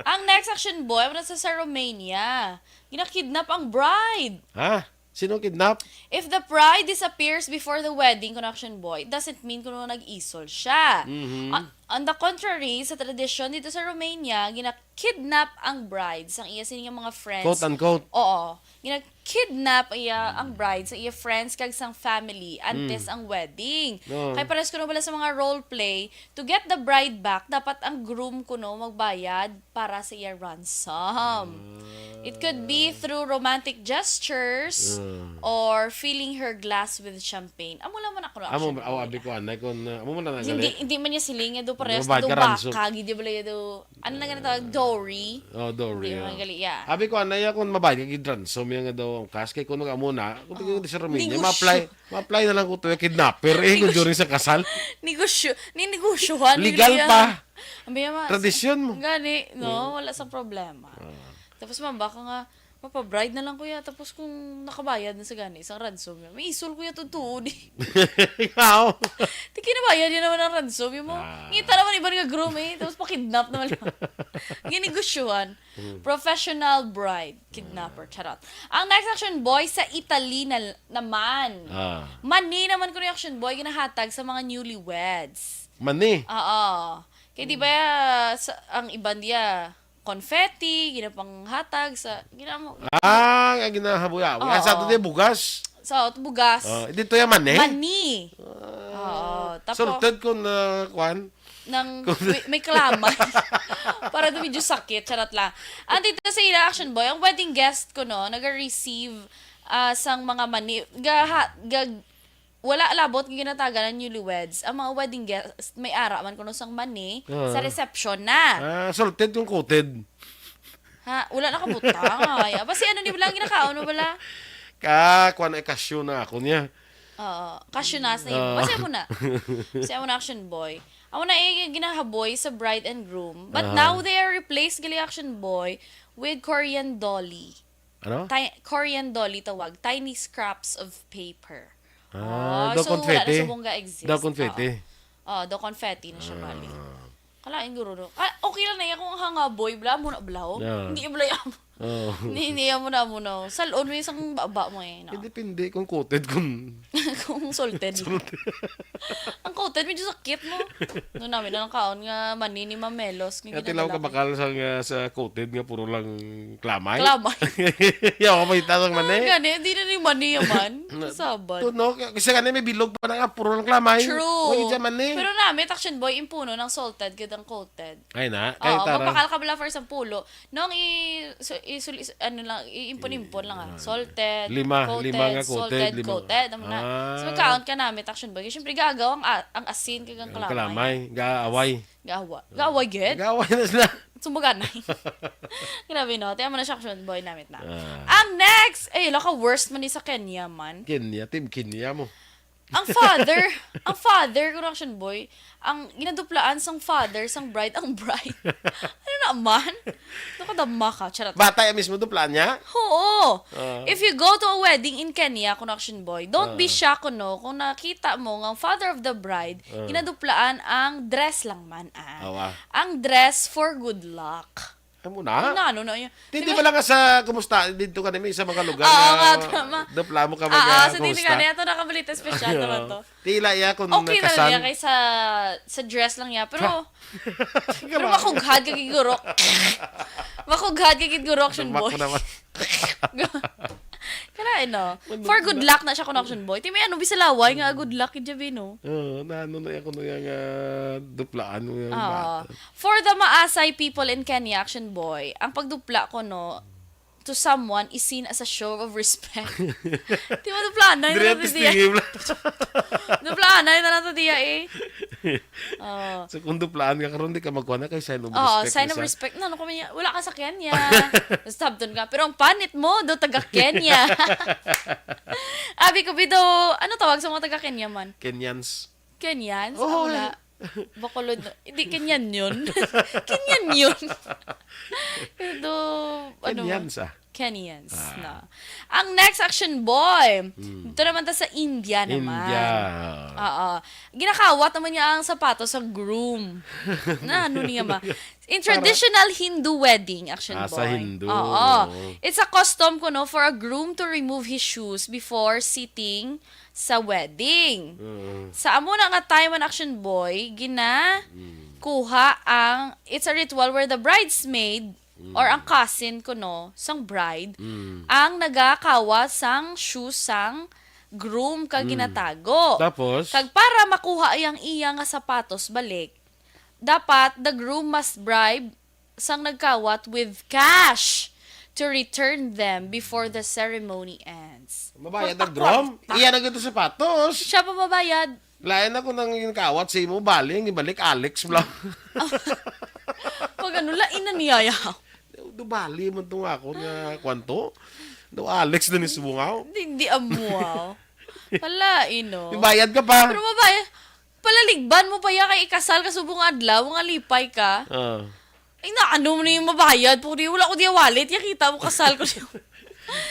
Ang next action boy, wala sa, sa Romania. Ginakidnap ang bride. Ha? Sino kidnap? If the bride disappears before the wedding, kuno action boy, it doesn't mean kuno nag-isol siya. Mhm. On, on the contrary, sa tradisyon dito sa Romania, ginakidnap ang bride sang iya sini nga mga friends. Quote unquote. Oo. Ginakidnap iya ang bride sa iya friends kag sang family antes Mm. ang wedding. Oo. Kay pares kuno bala sa mga role play, to get the bride back, dapat ang groom kuno magbayad para sa iya ransom. Ah. It could be through romantic gestures Ah. or filling her glass with champagne. Amo lang man ako, Amo, actually. aw, abi ko, anay, kung, uh, amo man na Hindi, nagali. hindi man niya siling, do pares, Mabag do ka ransom. baka, gid bala, do, ano na nga tawag? Dowry. Oh, dowry, Hindi oh. man gali, yeah. Abi ko, anay, kung mabayad ka, gid ransom, yung nga daw ang cash, kay kung mag-amo na, kung tingin Oh. ko sa Romania, Negosyo. ma-apply, ma-apply na lang ko to, yung kidnapper, eh, kung Negosyo. during sa kasal. Negosyo, ni negosyohan, Legal nila pa. yan. Ang biya ma-, Tradisyon mo. Gani, no? Mm. Wala sa problema. Ah. Tapos, ma'am, baka nga, mapabride na lang, kuya. Tapos kung nakabayad na sa gani, isang ransom niya, may isol, kuya, tutuo di. Ikaw? Di kinabayad niya naman ang ransom. Yung mo, Ah. ngita naman iban nga groom eh. Tapos pakidnap naman lang. Ginegosyohan. Hmm. Professional bride, kidnapper, charot. Ang next action boy sa Italy na, naman. Ah. Mani naman ko yung action boy, ginahatag sa mga newlyweds. Mani? Oo. Kaya di ba, sa, ang iban diya, confetti, ginapanghatag sa, ginamo. Ah, ang ginahabuyaw. Oo. Ang sa ato din, bugas. Sa ato, bugas. Oh, dito yung mani? Mani. Ah. Oo. Tapos, Sorted ko na, kwan? Nang Kung may, may klamay. Para daw medyo sakit, charot lang. Ang dito sa ila action boy, ang wedding guest ko, no, naga-receive, ah, sang mga mani, gaha, gag, wala labot nga ginatagan ang newlyweds. Ang mga wedding guest, may ara man kuno sang mani, Ah. sa reception na. Ah, salted kung coated. Ha? Wala na kabutang, ay. Basi ano ni bala ang ginakaon mo bala? Ka, kuwan ay cashew na ako niya. Oo, cashew nuts na yun. Ah. Basi amo na. Basi amo na action boy. Amo na eh, ginahaboy sa bride and groom. But Aha. now they are replaced, gali action boy, with Korean dolly. Ano? Ti-, Korean dolly tawag, tiny scraps of paper. Ah, Oh, daw so wala na confetti. Subong ga-exist. Daw confetti. Oo. Oh, daw confetti na siya, Ah. bali. Kalain guro, no? Ah, okay lang na yan kung ang hanga boy, bla, mo na blaw. Yeah. Hindi bla yan. Oh. Ni, ni, amo na, amo na. Salon mo isang baba mo eh, no? Depende kung coated, kung Kung salted. Salted. Ang coated, medyo sakit mo. Doon namin ang kaon nga mani ni Mamelos. Nga Kaya tilaw ka ginadala ko. Bakal sa, nga, sa coated nga puro lang klamay? Klamay. Yaw, kapalitan sang mani. Ah, gani, di na ni mani yaman. Na- Sabat. To, no? Kasi gani may bilog pa na nga, puro lang klamay. True. Wala dyan mani. Pero namit, Action Boy, impuno ng salted, gid ang coated. Ay na, Oo, kay tara. Magpakal ka bala for sampulo. Nung i, so, i, suli-, ano lang, iimpon-impon lang, ah. Ah, Salted, lima, coated, lima nga coated, salted, lima. Coated, amo na. So, Ah. Magkaon ka namit, Action Boy. Siyempre, gagaw ang a-, ang asin kag ang Ang kalamay. Kalamay, gaaway. Gawa-, gaaway, gid? Gaaway na sila. Sumbaganay. Grabe, no? Tiyan mo na siya, Action Boy, namit na. Ah. Ang next, eh, laka worst man ni sa Kenya, man. Kenya, team Kenya mo. Ang father, ang father, Correction Boy, ang ginaduplaan sang father, sang bride, ang bride. Ano naman? Nakadama ka, charot. Bata yung mismo duplaan niya? Oo. Ah. If you go to a wedding in Kenya, Correction Boy, don't be Ah. shocked, no, kung nakita mo nga ang father of the bride, Ah. ginaduplaan ang dress lang man, ah. Awa. Ang dress for good luck. Amo na? Ano, ano na yun? Di, di Di ba? Ba lang sa kumusta dito ka namin sa mga lugar Oo, na nga, tama. Dapla mo ka Ah, mga ah, sa dito kumusta? Ka na, ito na kabalita special naman to. Tila ya kung Okay na lang kasal. Niya kay sa, sa dress lang niya, pero, Ha? Pero Grabe. Makughad ka gid guro. Makughad ka gid guro, Action Dumak Boy. Ko naman. Kalain, no? Ano For good ba? Luck na siya, Correction Boy. Ti may ano, bisalaway nga good luck, kay Javi, no? Oo, na ano na ako na yung, ah, duplaan mo yung Ah. Bata. For the Maasai people in Kenya, Action Boy, ang pagdupla ko, no, to someone is seen as a show of respect. Di ba, duplaan na Dire, yun, Ate Dia? Pistingin lang. Duplaan na yun, Ate Dia, eh. Oo. So, kung duplaan ka karon, di ka magkuha na kay sign of Oo, respect sign na of siya. Respect. Na, ano ko niya? Wala ka sa Kenya. Sabton ka. Pero ang panit mo, do taga Kenya. Abi ko, Bido, ano tawag sa mga taga Kenya man? Kenyans. Kenyans? Oo, Ang eh. Wala. Bacolod. Hindi, Kenyan yun. Kenyan yun. Pero, ano, Kenyans, ah. Kenyans, Ah. Na. Ang next, Action Boy. Hmm. Ito naman ta sa India naman. India. Oo. Ginakawat naman niya ang sapatos sa groom. Na ano niya ma-, in Para traditional Hindu wedding, Action Ah, sa Boy. Hindu. Oo. Oo. It's a custom kuno for a groom to remove his shoes before sitting sa wedding. Mm. Sa amo na nga time, an Action Boy, gina-, Mm. Kuha ang, it's a ritual where the bridesmaid Mm. or ang cousin kuno sang bride Mm. ang nagakawa sang shoes sang groom kag Mm. ginatago. Tapos? Kag para makuha ang iya nga sapatos balik, dapat the groom must bribe sang nagkawat with cash to return them before the ceremony ends. Mabayad ang Kwarta, groom? Kwarta. Iya na gito sapatos. Siya pa mabayad. Lain ako nang yung kawat sa imo, bali, ang ibalik, Alex lang. Pag ano, lain na niya, ya. Do bali man tong ako nga kwanto. Do Alex na ni subungaw. Di, di amuaw. Palain, no? May bayad ka pa. Pero mabayad. Palaligban mo pa ya kay ikasal ka subong adlaw, nga lipay ka. Ah. Ay, na, ano mo na yung mabayad? Puri, wala ko diya wallet. Ya, kita mo, kasal ko siya.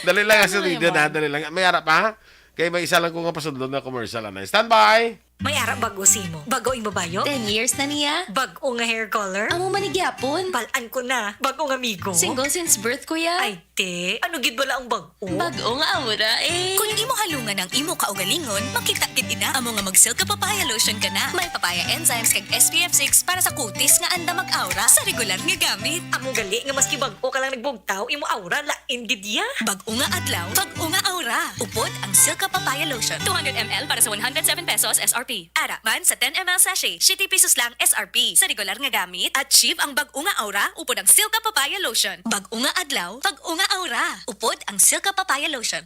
Dali lang, Ano Ate Dia, naman? Ha? Dali lang. May ara pa, ha? Kay may isa lang ko nga pasudlon na commercial, anay. Standby! May ara bago sa imo. Bago imo bayo? Ten years na niya. Bago nga hair color? Amo man ni gyapon. Balaan ko na. Bago nga amigo? Single since birth ko ya. Ay, te. Ano gid bala ang bago? Bago nga aura, eh. Kung imo halungan ang imo kaugalingon, makita gid ina amo nga mag Silka Papaya Lotion ka na. May papaya enzymes kag S P F six para sa kutis nga andam mag-aura sa regular nga gamit. Amo gali nga maski bago ka lang nagbugtaw, imo aura lain gid ya. Bago nga adlaw, bago nga aura. Upod ang Silka Papaya Lotion. Two hundred M L para sa one hundred seven pesos S R P. Ara man sa ten M L sachet, siyete pesos lang S R P. Sa regular nga gamit, achieve ang bag-o nga aura upod ang Silka Papaya Lotion. Bag-o nga adlaw, bag-o nga aura. Upod ang Silka Papaya Lotion.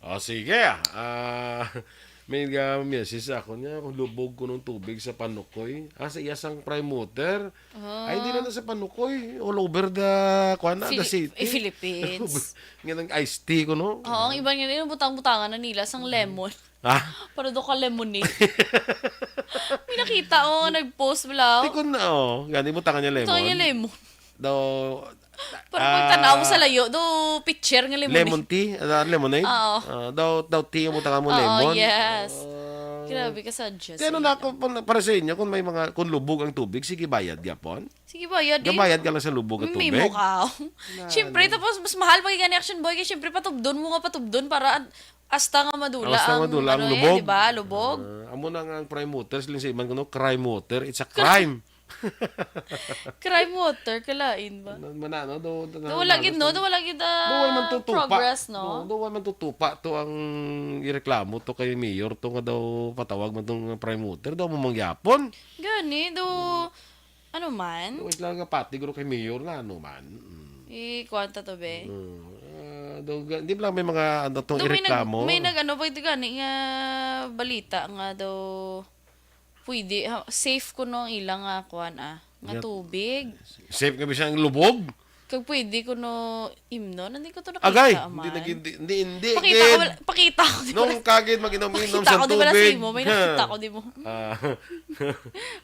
O, sige, ah. Ah, may nga message sa ako niya, kung lubog ko ng tubig sa Panukoy. Ah, sa iya sang prime water. Ay, hindi Ah. Na sa Panukoy. All over the, kuwan na, the Fili-, city. Eh, Philippines. Nga ng iced tea ko, no? Oo, ang iba nga, yun, butang-butangan na nila sang lemon. Ah? Para daw ka lemonade. May nakita, oh, nag-post bala, oh. Tikon na, oh. Gani, butangan niya lemon. Butangan niya lemon. Daw, Para ah, pagtanaw mo sa layo, daw pitcher nga lemonade. Lemon tea? Ah, lemonade? Oo. Ah, daw, daw tea ang butangan mo, Oo, lemon? Yes. Ah. Grabe ka sa Diyos. Kaya ano na ako, pa-, para sa inyo, kung may mga, kung lubog ang tubig, sige, bayad gyapon. Sige, bayad din. Gabayad ka lang sa lubog at May tubig. Mukha. Na, Siyempre, ano? Tapos mas mahal pa yung gani action boy, kaya siyempre patubdon mo nga patubdon para an-, hasta nga madula Hasta ang, madula ang ano eh, lubog. Di ba? Lubog. Ah, amo na nga ang prime water, siling sa iman kuno, crime water, it's a crime. Crime water, kalain ba? Na-, manano, do, do, Do wala gid, no? Do wala gid, ah, Do wala man to tupa. Progress, no? No, do wala man to tupa to ang ireklamo to kay mayor to nga daw patawag man tong prime water, daw mo mangyapon. Gani, do, ano man? Do sila nga pati guro kay mayor na ano man. Mm. Eh, kwanta to, be? Mm. Ah, do, ga-, di ba lang may mga ano tong Do may nag-, ireklamo? May nag-, ano, pwede gani nga balita nga daw pwede, ha, safe kuno ang ilang nga kuan, ah, nga Nga tubig. Safe nga bisan ang lubog? Kag pwede kuno imnon. Hindi ko to nakita, Agay, man. Hindi nag-, hindi, hindi, hindi, Pakita ko, gid. Wala, pakita ko, di ba? Nung kagid mag-inom-inom Pakita sa ko, di ba, tubig. Sa imo, may nakita ko, di mo? Ah.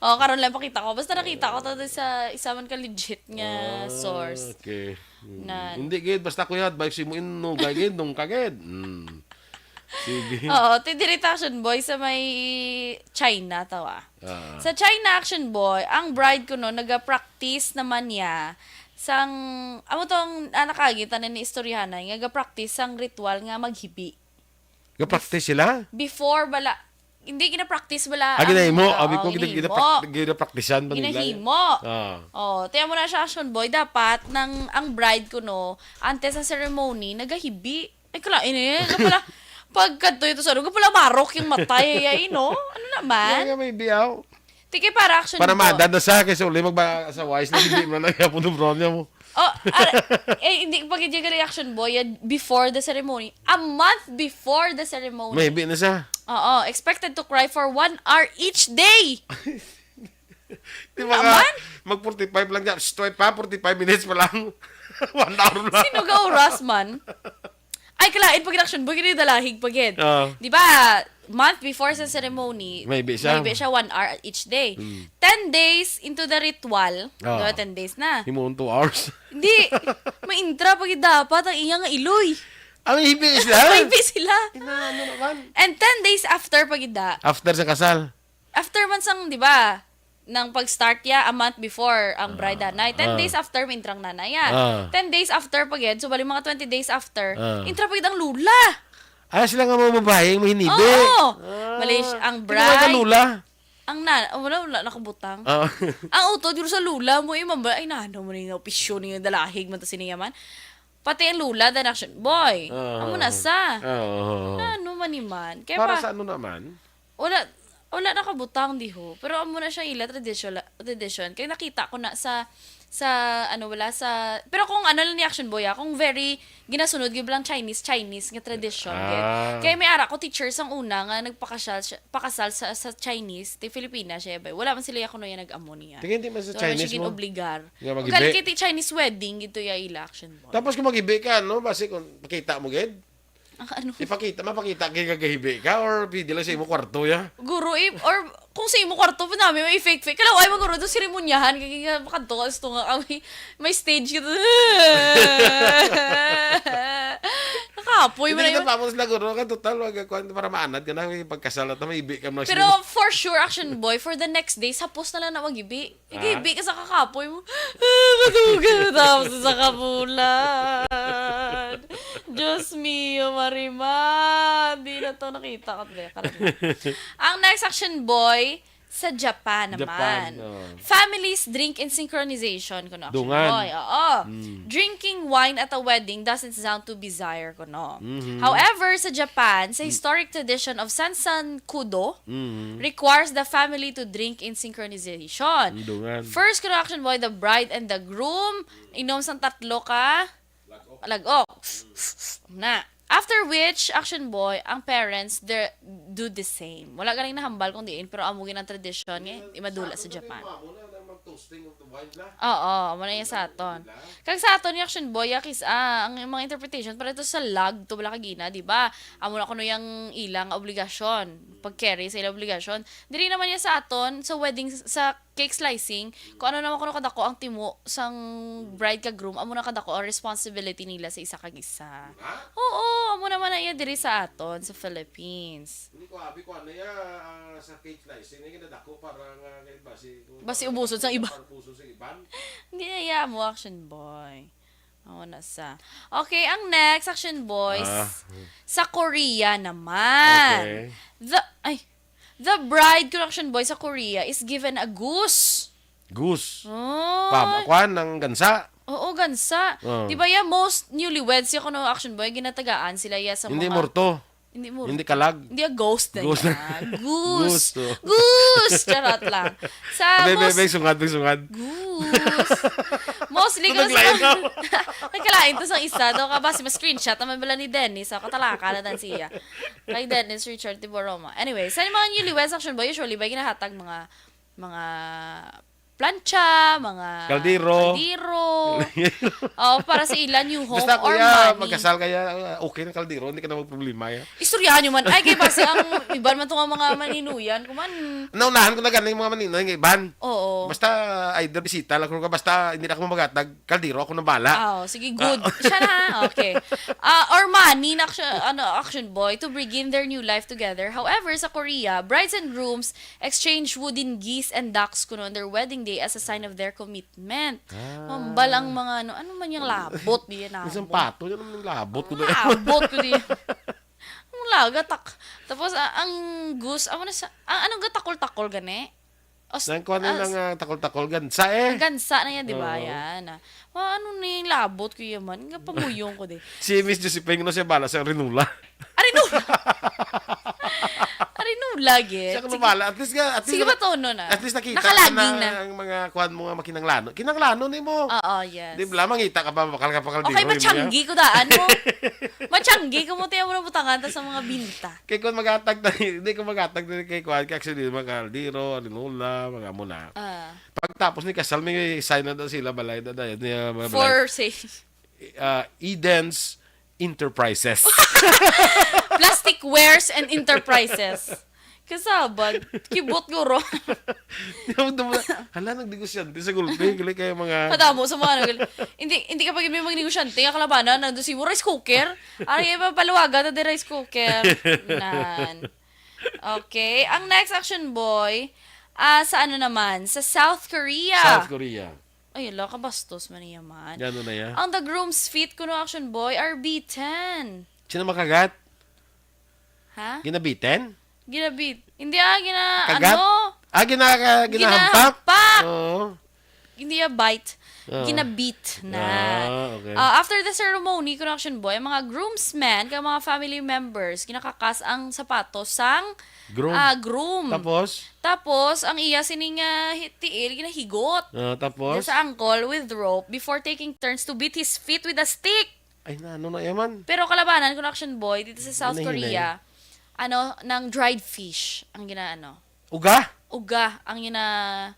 Oh, karon lang pakita ko. Basta nakita ko to sa isa man ka legit nga Ah, source. Okay. Mm. Nan. Hindi gid, basta kuya, advice mo, inugay gid, nung kagid. Mm. Sige. Oo, ti-, diri ta, Action Boy, sa may China, tawa. Ah. Sa China, Action Boy, ang bride kuno naga-practice naman niya sang, amo tong, ah, nakagita na ni istoryahanay, nga ga-practice sang ritual nga maghibi. Ga-practice sila? Before bala, hindi, gina-practice bala Ah, ang, ginahimo? Oo, Abi ko, gina-, ginahimo. gina-prac-, gina-practicean ba nila? Ginahimo. Ah. Oh, tiyan mo na siya, Action Boy. Dapat nang ang bride kuno, antes sa ceremony, nagahibi. Ay, kalain eh. Nga pala, pagkadto ito sa ano, nga pala marok yung matay, ay, no? Ano naman? Kaya nga may biyaw. Tiki para action Para po. Madan na sa, kaysa uli magba-, sa wise na, hindi mo na nagyapon ng brown niya mo. Oh, ah, eh, hindi pa gid yung reaction boy yan before the ceremony. A month before the ceremony. May hibi na siya. Oo, expected to cry for one hour each day. Di ba Aman? Mag forty-five lang niya. Psst, wait pa, forty-five minutes pa lang. One hour lang. Sino ga oras man? Ay, kalain pag action boy, kini dalahig pa gid. Ah. Di ba, month before sa ceremony, Maybe siya. maybe siya one hour each day. Mm. Ten days into the ritual, Ah. di ba, ten days na. Himuon two hours. Hindi, may intra pa gid dapat ang iyang iloy. Ang hibi sila? May hibi sila. Ina, ano naman? And ten days after pa gid da. After sa kasal? After man sang, di ba, nang pag-start ya, a month before ang bride Ah, nanay. Ten ah. days after, mintrang nanay ya. Ah. Ten days after pa gid, so bali mga twenty days after, Ah. intra pa gid ang lula. Ah, sila nga mga babae ang mahinibi? Oo. Ah. Malaysia, ang Sino nga bride. Lula? Ang na, oh, wala, wala nakabutang. Ah. Ang utod, yun sa lula mo, imam ba, ay, nano mo na yung opisyon niyo, dalahig man to siniyaman. Pati ang lula, dan action, boy, Ah. amo na sa. Ah, oo. Ano man ni man? Kaya Para pa, sa ano naman? Wala, wala nakabutang diho. Pero amo na siya ila tradisyon, tradisyon. Kaya nakita ko na sa, sa, ano, wala sa, pero kung ano lang ni action boy, ah, kung very, ginasunod gyud lang Chinese, Chinese nga tradisyon, Ah. gid. Kaya may ara ko teacher sang una nga nagpakasal siya, pakasal sa, sa Chinese, ti Filipina siya, bay. Wala man sila kuno yan nag-amo niya. Tingin di man sa So, wala Chinese siya mo? Gin-obligar. Nga Ang magibi? galing kay ti Chinese wedding, gito ya ila action boy. Tapos kung magibi ka, no? Basi kung pakita mo, gid? Ang ano? Ipakita, mapakita kay gagahibi ka or pwede lang sa imo kwarto, ya? Guro, eh, or kung sa imo kwarto, pa namin may fake-fake. Kalaw, ay, maguro, doon seremonyahan. Kaya nga, makadto ka, gusto nga kami. May stage ka doon. Nakapoy mo Hindi na kita yun. tapos na, guro. Kaya total, wag, kwan, para maanad ka na, may pagkasal at may ibi ka, mga Pero sino. for sure, action boy, for the next day, sapos na lang na mag-ibi. Ah? Igibi ka sa kakapoy mo. Ah, matugan na tapos sa kabulan. Diyos mio, Marimar. Di na to nakita ko. Teka, karami. Ang next action boy, sa Japan naman. Japan, oh. Families drink in synchronization. Kuno action Dungan. boy, oo. Mm. Drinking wine at a wedding doesn't sound too bizarre, kuno. Mhm. However, sa Japan, sa Mm. historic tradition of Sansan Kudo, Mhm. requires the family to drink in synchronization. Dungan. First, kuno action boy, the bride and the groom, inom sang tatlo ka lag-ok. Na. After which, action boy, ang parents, they do the same. Wala ganing nahambal kung diin, pero amo gid ang tradisyon nga imadula sa Japan. Oo, amo na yan sa aton. Kag sa aton, yung action boy, ah, kis-, ah, ang mga interpretation, para ito sa lag, to wala kagina, di ba? Amo na kuno yung ilang obligasyon, pag-carry sa ilang obligasyon. Diri naman niya sa aton, sa wedding, sa cake slicing, kung ano naman kuno kadako ang timo sang bride kag groom, amo na kadako ang responsibility nila sa isa kag isa. Ha? Oo, Amo naman na iya diri sa aton, sa Philippines. Hindi ko abi ko ano ya, ah, sa cake slice. Hindi nga nadako para nga kay basi kung Basi ubuson sa iba. Para ubuson sa iban. Hindi na iya mo, Action Boy. Ako na sa. Okay, ang next, Action Boys. Ah. Sa Korea naman. Okay. The, ay, the bride ko, Action Boy, sa Korea is given a goose. Goose. Oh. Pam, kwan, ang gansa. Oo, gansa. Oh. Di ba, yeah, most newlyweds, yung kuno, Action Boy, ginatagaan sila, yeah, sa Hindi mga morto. Hindi mo. Hindi kalag. Hindi, a ghost na Ghost. niya. Goose. Goose, oh. Goose! Charot lang. Sa Abay, abay, most abay, sungad, abay, sungad. Goose. Mostly ko Naglain sa na. Nagkalain to sa isa. Daw ka ba, si ma-screenshot naman bala ni Dennis. Ako talaka na dan siya. Kay Dennis Richard Tiboroma. Anyway, sa mga newlyweds, Action Boy, usually ba ginahatag mga, mga plancha, mga Kaldero. kaldero. Oh, para sa ila new home Basta, or kuya, money. magkasal kaya, okay na kaldero, hindi ka na magproblema, ya. Istoryahan nyo man. Ay, kay basi ang iban man to nga mga maninuyan. Kuman, Naunahan ko na ganing mga maninuyan nga iban. Oo. Basta either bisita lang ko, basta hindi na ako magatag, kaldero, ako na bala. Oh, sige, good. Ah. Siya na, okay. Ah, or money na action, ano, Action Boy to begin their new life together. However, sa Korea, brides and grooms exchange wooden geese and ducks kuno on their wedding day as a sign of their commitment. Ah. Mambal ang mga ano, ano man yung labot diyan na Isang mo? pato, yan naman yung labot ko doon. Labot ko diyan. Ang laga, tak. Tapos, a-, ang goose, amo na sa, ang, anong gatakol-takol gani? Os-, Nang kuha na as-, lang ah, takol-takol, gansa eh. Ang gansa na yan, di ba? Oo. Yan. Ah. Ma, ano ni labot ko yaman? Nga pamuyong ko di. Si Miss Josephine, ano siya bala sa Rinula? Arinula! Arinula, git. Siya ka Sige. mabala. At least nga, at least Sige, naka- matuno na. at least nakita Nakalaging na na. ang mga kuwan mo nga makinanglano. Kinanglano ni mo. Oo, yes. Di ba, mangita ka pa, bakal ka pa kaldero, Okay, yun niya. machanggi ko daan mo. Machanggi ko mo, tiyan mo na butangan ta sa mga binta. Kay kung magatag na, hindi ko magatag na kay kuwan, kay actually, mga kaldero, Rinula, mga muna. Ah. Pagtapos ni kasal, may sign na daw sila, balay na daw, niya, mga balay. For sale. Ah, Eden's Enterprises. Plastic wares and enterprises. Kasabag. Kibot, guro. Hala, nagnegosyante sa gulpi. Gali kayo mga Kadamo sa mga ano, gali. Hindi, hindi ka pa gid may magnegosyante, nga kalabanan, nandun si mo, rice cooker. Ari, iba, paluwagan na di rice cooker. Nan. Okay. Ang next action, boy, ah, sa ano naman? Sa South Korea. South Korea. Ay, ala, kabastos man niya man. Gano na ya? Ang the groom's feet kuno, action boy, are beaten. Sino makagat? Ha? Ginabitin? Ginabit. Hindi, ah, gina-, Kagat? ano? Ah, gina-, ginahampak? Ginahampak! Oo. Hindi, ah, bite. Oo. Ginabit na. Ah, okay. Ah, after the ceremony, kuno, action boy, ang mga groomsmen, kag mga family members, ginakakas ang sapatos sang Groom. ah, groom. Tapos? Tapos, ang iya sining, ah, hi-, tiil, ginahigot. Ah, tapos? Sa angkol with rope before taking turns to beat his feet with a stick. Ay, na, ano na yaman? Pero kalabanan, kung action boy, dito sa South Hinay-hinay. Korea, ano, ng dried fish, ang ginaano. Uga? Uga, ang gina-,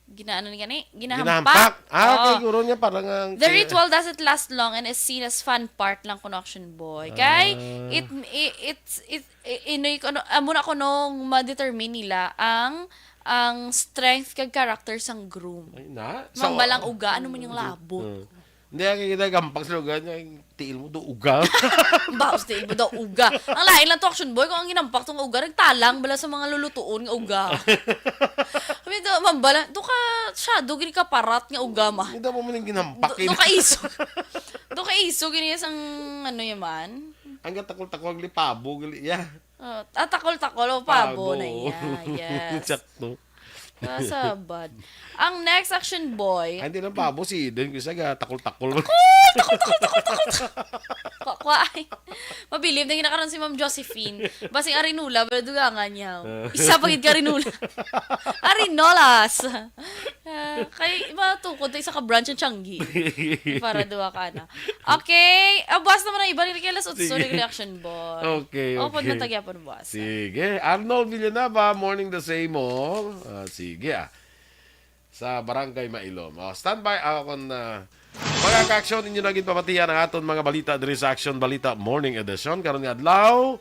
ginaano ni gani? Ginahampak. Ginahampak? Ah, okay, Oo. guro niya, parang ang The kaya ritual doesn't last long and is seen as fun part lang kuno, action boy. Kay, Ah. it, i-, it's, it, i-, inoy ko, ano, amo na ko nung ma-determine nila ang, ang strength kag character sang groom. Ay, na? Mang So, balang uga, ano man yung labot? Uh, hindi, ang kita gampang sa lugar niya, yung tiil mo do uga. Baos tiil mo daw uga. Ang lain lang to, action boy, kung ang ginampak tong uga, nagtalang bala sa mga lulutuon nga uga. Kami do, mambala, do ka, siya, do gini ka parat nga uga, ma. Hindi mo man yung ginampak, Do, eh. do ka isog. Do ka isog, gini sang, ano yaman? Ang gatakol-takol, gali pabo, gali, yeah. Oh, ah, takol-takol, o pabo Pabo. na iya. Yes. Sakto. Kasabad. Ang next action boy. Ay, hindi lang pabo, si Eden, kasi ga, takol-takol. Takol, takol, takol, takol. Kwa, kwa, ay. Mabilib na ginakaroon si Ma'am Josephine. Basing arinula, pero dugangan niya. Ah. Isa pa gid ka arinula. Arinolas. Ah, kay matukod ta isa ka branch ang Changi. Para duwa ka na. Okay, ah, buwas naman ang iba ni Ricky, alas otso Sige. ni Reaction Boy. Okay, Open okay. man tagyapon buwas. Sige. Arnold Villanueva, morning the same all. Ah, sige, ah. Sa Barangay Mailom. Oh, standby ako kung, ah, mga ka-action, inyo na gid pamatian ang aton mga balita diri sa Action Balita Morning Edition. Karon nga adlaw,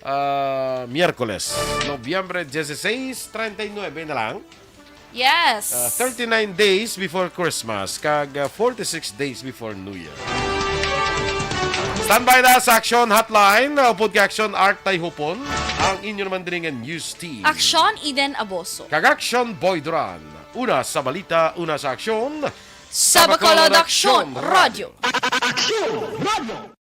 ah, Miyerkules, Nobyembre dieciséis, treinta y nueve na lang. Yes. Ah, thirty-nine days before Christmas, kag, ah, forty-six days before New Year. Standby na sa Action Hotline, upod kay Action Art Tayhupon, ang inyo naman diri nga news team. Action Eden Aboso. Kag Action Boy Duran. Una sa balita, una sa aksyon. Sa Bacolod Action Radio. Action Radio.